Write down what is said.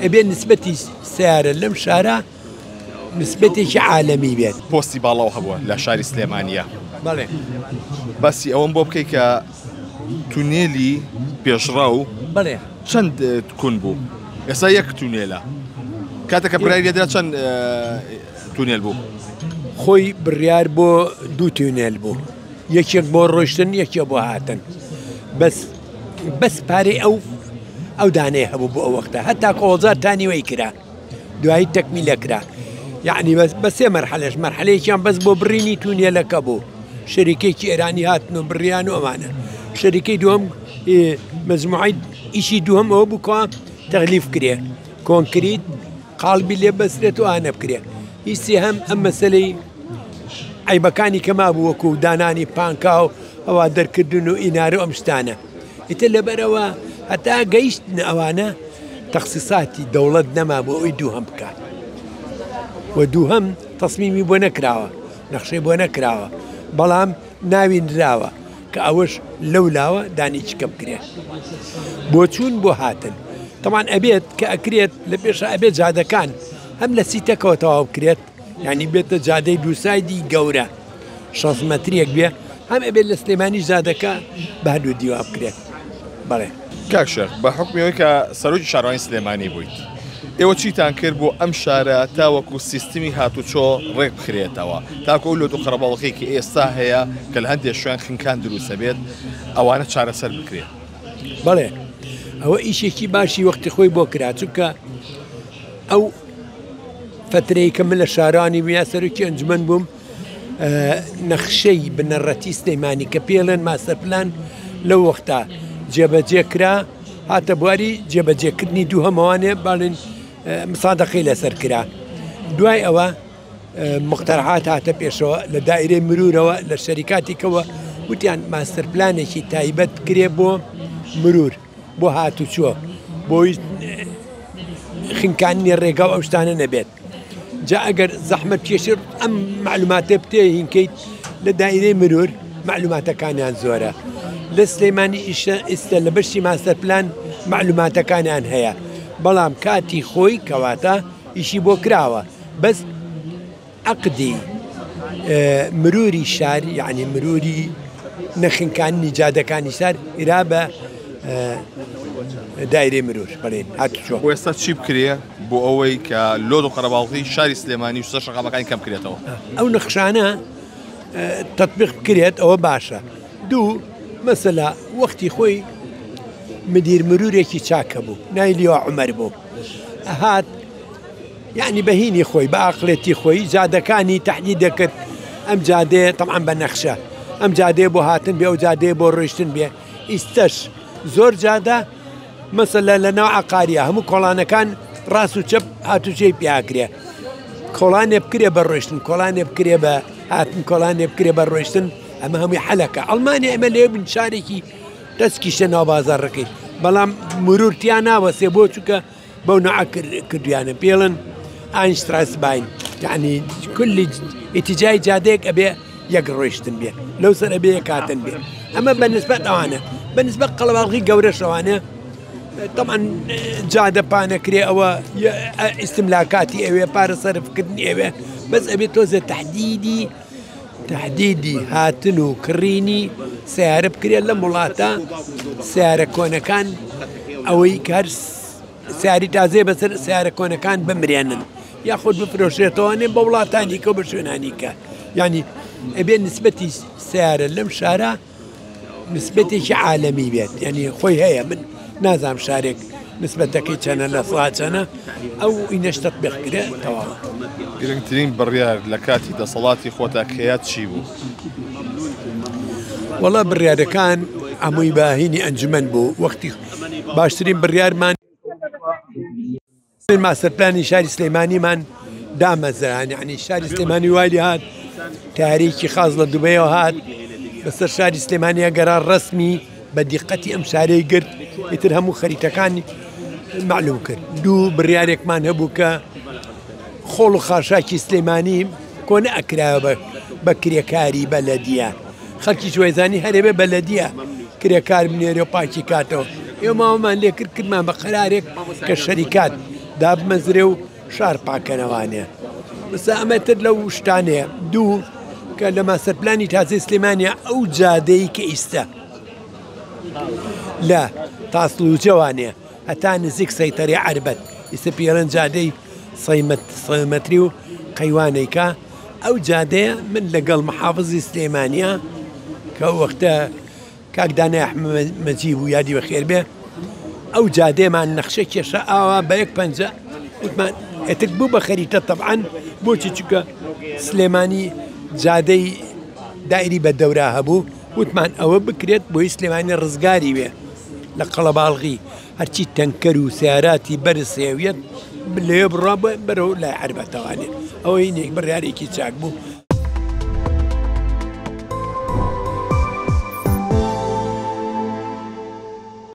ئەبێ نسبەتی سەیارە لەم شارە نسبەتێکی عالەمی بێت. پۆستی باڵاو هەبووە لە شاری سلێمانییە. بەڵێ. باسی ئەوەم بۆ بکەی کە تونێلی پێشڕەو بەڵێ. چەند کون بوو؟ ئێستا یەک تونێلە. کاتێک کە بڕیاری لێدرا چەند تونێل بوو؟ خۆی بڕیار بۆ دوو تونێل بوو. یەکێک بۆ ڕۆیشتن یەکێ بۆ هاتن. بەس بەس پارەی ئەو ئەو دانەیە هەبوو بۆ ئەو وەختە هەتا کۆڵزار تا نیوەی کرا. دوایی تەکمیلە کرا یعنی بەس بە سێ مەرحەلەش مەرحەلەیەکیان بەس بۆ بڕینی تونێلەکە بوو شەریکێکی ئێرانی هاتن و بڕیان و ئەمانە شەریکەی دووەم مەجموعەی ئیشی دووەم ئەوە بوو کە تەغلیف کرێ کۆنکریت قاڵبی لێ بەسرێت و ئانە بکرێ هی سێهەم ئەم مەسەلەی عیبەکانی کە مابوو وەکو دانانی پانکا و ئەوە دەرکردن و ئینارە و ئەم شتانە ئیتر لەبەرەوە هەتا گەیشتنە ئەوانە تەخسیساتی دەوڵەت نەما بۆ ئەوی دووهەم بکات و دووهەم تەسمیمی بۆ نەکراوە نەخشەی بۆ نەکراوە بەڵام ناوی نراوە کە ئەوەش لەو لاوە دانیچکە بکرێت بۆ چوون بۆ هاتن تەمان ئەبێت کە ئەکرێت لە پێشە ئەبێت جادەکان هەم لە سیتەکەەوە تەواو بکرێت یعنی بێتە جادەی دووسایدی گەورە 6 مەتریەک بێ هەم ئەبێت لە سلێمانی جادەکە بە هەردوو دیوا بکرێت بەڵێ. کاک شێخ بە حوکمی ئەوەی کە سەرۆکی شارەوانی سلێمانی بوویت ئێوە چیتان کرد بۆ ئەم شارە تاوەکو سیستمی هاتوچۆ ڕێک بخرێتەوە تاکو ئەو لۆت و قەرەباڵغی کە ئێستا هەیە کە لە هەندێک شوێن خنکان دروستە بێت ئەوانە چارەسەر بکرێت؟ بەڵێ ئەوە ئیشێکی باشی وەختی خۆی بۆ کرا چونکە ئەو فترەی کە من لە شارانی بووم یا سەرۆکی ئەنجومەن بووم نەخشەی بنەڕەتی سلەیمانی کە پێڵێن ماستەرپلان لەو وەختا جێبەجێ کرا هاتە بواری جێبەجێکردنی دوو هەمەوانێ باڵین مسادەقەی لەسەر کرا دوای ئەوە مقتەرحات هاتە پێشەوە لە دایرەی مرورەوە لە شەریکاتیکەوە وتیان ماستەرپلانێکی تایبەت بکرێ بۆ مرور بۆ هاتوچۆ بۆی خنکاندنی ڕێگا و ئەو شتانە نەبێت جا ئەگەر زەحمەت کێشر ئەم معلوماتە بتێ هینکەیت لە دایرەی مرور معلوماتەکانیان زۆرە لە سلەیمانی ئیشە ئیستا لە بەشی ماستەر پلان معلوماتەکانیان هەیە بەڵام کاتی خۆی کەواتە ئیشی بۆ کراوە بەس عەقدی مروری شار یعنی مروری نەخنکاندنی جادەکانی شار ئرا بە دایرەی مرور بەڵێ هاتوچۆ. بۆ ئێستا چی بکرێ بۆ ئەوەی کە لۆد و قەرەباڵغی شاری سلێمانی و سەر شەقامەکانی کەم بکرێتەوە؟ ئەو نەخشانە تەتبیق بکرێت ئەوە باشە. دوو مەسەلا وەختی خۆی مدیر مرورێکی چاک هەبوو ناوی لیوا عومەر بوو هات یەعنی بە هینی خۆی بە ئاقلێتی خۆی جادەکانی تەحدید دەکرد ئەم جادەیە تەبعەن بە نەخشە ئەم جادەیە بۆ هاتن بێ ئەو جادەیە بۆ ڕۆیشتن بێ ئیستەش زۆر جادە مەسەلە لە ناو عقاریە هەموو کۆڵانەکان ڕاست و چەپ هاتوچێی پیاکرێ کۆڵانێ بکرێ بە ڕۆیشتن کۆڵانێ بکرێ بە هاتن کۆڵانێ بکرێ بە ڕۆیشتن ئەمە هەمووی حەلەکە ئەڵمانیا ئێمە لێ بن شارێکی دەستکیشە ناو بازاڕەکەی بەڵام مرور تیا ناوەسێ بۆ چونکە بەو نوعە کردویانە پێڵن ئاینشتراس باین یعنی کولی ئیتیجای جادەیەک ئەبێ یەک ڕۆیشتن بێ لەو سەر ئەبێ یەک هاتن بێ ئەمە بە نسبەت ئەوانە بە نسبەت قەڵەباڵغی گەورەشەوانە طبعا جادە پانەکرێ ئەوە ئیستملاکاتی ئەوێ پارە سەرفکردنی ئەوێ بەس ئەبێ تۆزێ تهدیدی تهدیدی هاتن و کڕینی سیارە بکرێت لەم وڵاتە سیارە کۆنەکان ئەوەی کار سیاری تازەیە بەسەر سیارە کۆنەکان بمرێنن یاخود بفرۆشێتەوەێ بە وڵاتانی کە بە شوێنانی کە ینی ئەبێ نسبەتی سیارە لەم شارە نسبەتێکی عالەمی بێت یعنی خۆی هەیە من نازام شارێک نسبەتەکەی چەنە لە سا چەنە ئەو ئینەش تەتبیق کرێ تەواوە. گرنگترین بڕیار لە کاتی دەسەڵاتی خۆتا کەیات چی بوو؟ وەڵا بڕیارەکان هەمووی بە هینی ئەنجومەن بوو وەختی باشترین بڕیارمان ماستەرپلانی شاری سلێمانیمان دامەزران یعنی شاری سلێمانی وای لێ هات تاریکی خاص لە دوبەیەوە هات بەسەر شاری سلێمانیا گەرا ڕسمی بە دیقەتی ئەم شارەی گرت ئیتر هەموو خەریتەکانی معلوم کرد دوو بڕیارێکمان هەبوو کە خۆڵ و خاشاکی سلێمانی کۆنە ئەکرایەوە بە بە کرێکاری بەلەدیە خەڵکیش وایزانی هەرێ بەلەدیە کرێکار بنێرێ و پاکی کاتەوە ئێمە ئەومان لێ کرد کردمان بە قەرارێک کە شەریکات دابمەزرێ و شار پاکەنەوانێ مەسا ئەمە تر لەو شتانەیە. دوو کە لە ماستەرپلانی تازەی سلێمانیا ئەو جادەی کە ئیستە لە تاسڵوجەوانێ هەتا نزیک سەیتەرەی عەربەت ئیستە پێڵێن جادەی سەی مەتری و قەیوانێکە ئەو جادەیە من لەگەڵ محافزی سلێمانیا کە ئەو وەختە کاک دانای ئەحمە مەجی بوو یادی بەخێر بێ ئەو جادەیەمان نەخشە کێشە ئاوا بە یەک پەنجە وتمان ئێتر بوو بە خەریتە تەبعەن بۆچی چونکە سلێمانی جادەی دایری بە دەورا هەبوو وتمان ئەوە بکرێت بۆی سلێمانی ڕزگاری بێ لە قەڵەباڵغی هەرچی تەنکەر و سیاراتی بەرز سێویەت لەوێ بڕوا بەرەو لای عەربەتەوانێ ئەوەی بڕیارێکی چاک بوو.